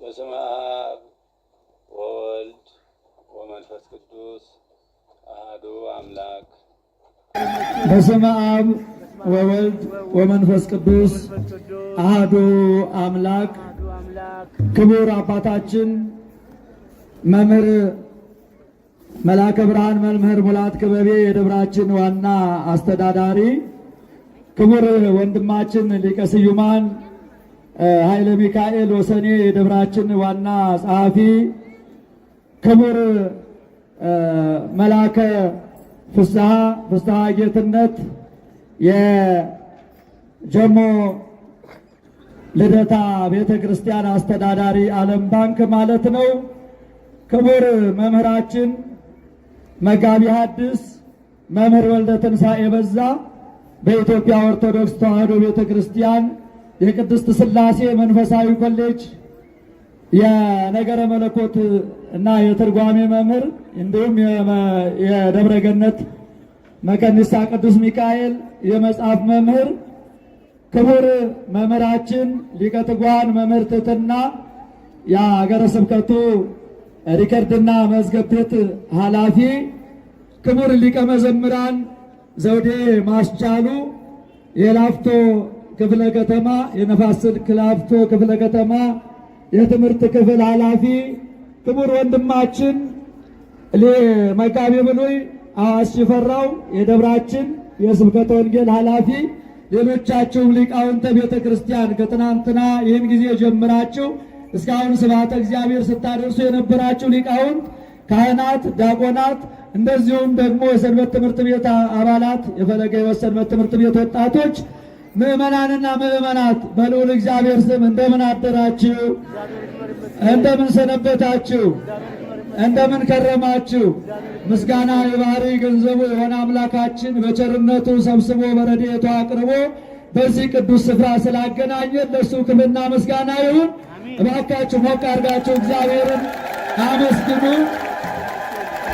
በስመ አብ ወወልድ ወመንፈስ ቅዱስ አሐዱ አምላክ። በስመ አብ ወወልድ ወመንፈስ ቅዱስ አሐዱ አምላክ። ክቡር አባታችን መምህር መላከ ብርሃን መምህር ሙላት ክበቤ የደብራችን ዋና አስተዳዳሪ፣ ክቡር ወንድማችን ሊቀ ስዩማን ኃይለ ሚካኤል ወሰኔ የደብራችን ዋና ጸሐፊ፣ ክቡር መላከ ፍስሐ ፍስሐ ጌትነት የጀሞ ልደታ ቤተ ክርስቲያን አስተዳዳሪ ዓለም ባንክ ማለት ነው። ክቡር መምህራችን መጋቢ ሐዲስ መምህር ወልደ ትንሣኤ በዛ በኢትዮጵያ ኦርቶዶክስ ተዋሕዶ ቤተ ክርስቲያን የቅድስት ሥላሴ መንፈሳዊ ኮሌጅ የነገረ መለኮት እና የትርጓሜ መምህር፣ እንዲሁም የደብረ ገነት መቀኒሳ ቅዱስ ሚካኤል የመጽሐፍ መምህር፣ ክቡር መምህራችን ሊቀ ትጉሃን መምህር ትሕትና የሀገረ ስብከቱ ሪከርድና መዝገብ ቤት ኃላፊ፣ ክቡር ሊቀ መዘምራን ዘውዴ ማስቻሉ የላፍቶ ክፍለ ከተማ የነፋስ ስልክ ላፍቶ ክፍለ ከተማ የትምህርት ክፍል ኃላፊ፣ ክቡር ወንድማችን መጋቢ ብሉይ አዋስ ሽፈራው የደብራችን የስብከተ ወንጌል ኃላፊ፣ ሌሎቻችሁም ሊቃውንተ ቤተ ክርስቲያን ከትናንትና ይህን ጊዜ ጀምራችሁ እስካሁን ስብሐተ እግዚአብሔር ስታደርሱ የነበራችሁ ሊቃውንት፣ ካህናት፣ ዲያቆናት፣ እንደዚሁም ደግሞ የሰንበት ትምህርት ቤት አባላት፣ የፈለገ ሕይወት ሰንበት ትምህርት ቤት ወጣቶች፣ ምዕመናንና ምዕመናት፣ በልዑል እግዚአብሔር ስም እንደምን አደራችሁ? እንደምን ሰነበታችሁ? እንደምን ከረማችሁ? ምስጋና የባህሪ ገንዘቡ የሆነ አምላካችን በቸርነቱ ሰብስቦ በረድኤቱ አቅርቦ በዚህ ቅዱስ ስፍራ ስላገናኘን ለእሱ ክብርና ምስጋና ይሁን። እባካችሁ ሞቅ አድርጋችሁ እግዚአብሔርን አመስግኑ።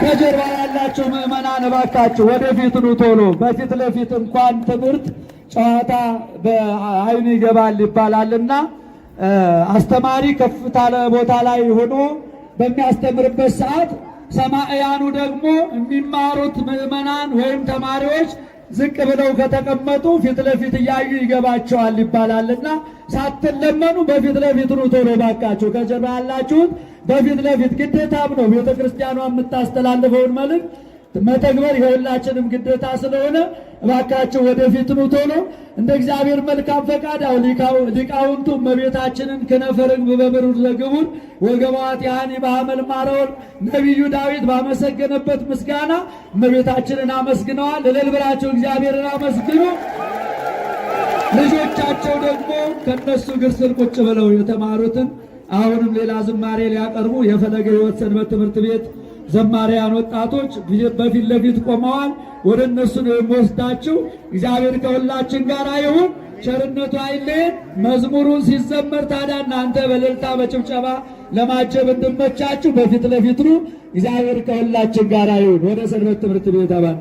ከጀርባ ያላችሁ ምዕመናን እባካችሁ ወደፊት ኑ ቶሎ። በፊት ለፊት እንኳን ትምህርት ጨዋታ በአይን ይገባል ይባላልና አስተማሪ ከፍ ያለ ቦታ ላይ ሆኖ በሚያስተምርበት ሰዓት ሰማዕያኑ ደግሞ የሚማሩት ምዕመናን ወይም ተማሪዎች ዝቅ ብለው ከተቀመጡ ፊት ለፊት እያዩ ይገባቸዋል ይባላልና ሳትለመኑ በፊት ለፊት ኑ ቶሎ ባካችሁ። ከጀርባ ያላችሁት በፊት ለፊት ግዴታም ነው። ቤተ ክርስቲያኗ የምታስተላልፈውን መልእክት መተግበር የሁላችንም ግዴታ ስለሆነ እባካችሁ ወደፊት ኑ ቶሎ። እንደ እግዚአብሔር መልካም ፈቃድ አው ሊቃውንቱ እመቤታችንን ክነፈ ርግብ በብሩር ዘግቡር ወገባዋቲሃኒ በሐመልማለ ወርቅ ነቢዩ ዳዊት ባመሰገነበት ምስጋና እመቤታችንን አመስግነዋል። እልል ብላችሁ እግዚአብሔርን አመስግኑ። ልጆቻቸው ደግሞ ከነሱ እግር ስር ቁጭ ብለው የተማሩትን አሁንም ሌላ ዝማሬ ሊያቀርቡ የፈለገ ሕይወት ሰንበት ትምህርት ቤት ዘማሪያን ወጣቶች በፊት ለፊት ቆመዋል። ወደ እነሱ ነው የምወስዳችሁ። እግዚአብሔር ከሁላችን ጋር ይሁን፣ ቸርነቱ አይለየን። መዝሙሩን ሲዘመር ታዲያ እናንተ በእልልታ በጭብጨባ ለማጀብ እንድመቻችሁ በፊት ለፊት ኑ። እግዚአብሔር ከሁላችን ጋር ይሁን። ወደ ሰንበት ትምህርት ቤት አባል።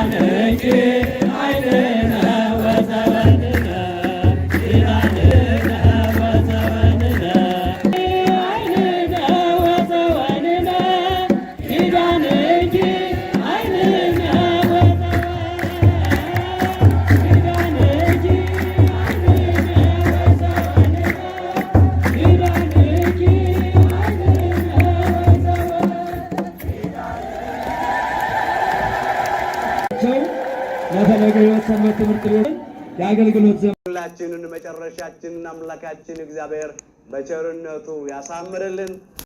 ኪዳንኪ ኃይልነ ወዘበንነ ኪዳንነ ወዘበንነ ኃይልነ ወዘበንነ ኪዳንኪ ኃይልነ ኪዳንኪ ኃይልነ ወዘበንነ ኪዳንኪ ኃይልነ ወዘበንነ ለፈለገ ሕይወት ሰንበት ትምህርት ቤት የአገልግሎት ዘመን ሁላችንን መጨረሻችንን አምላካችን እግዚአብሔር በቸርነቱ ያሳምርልን።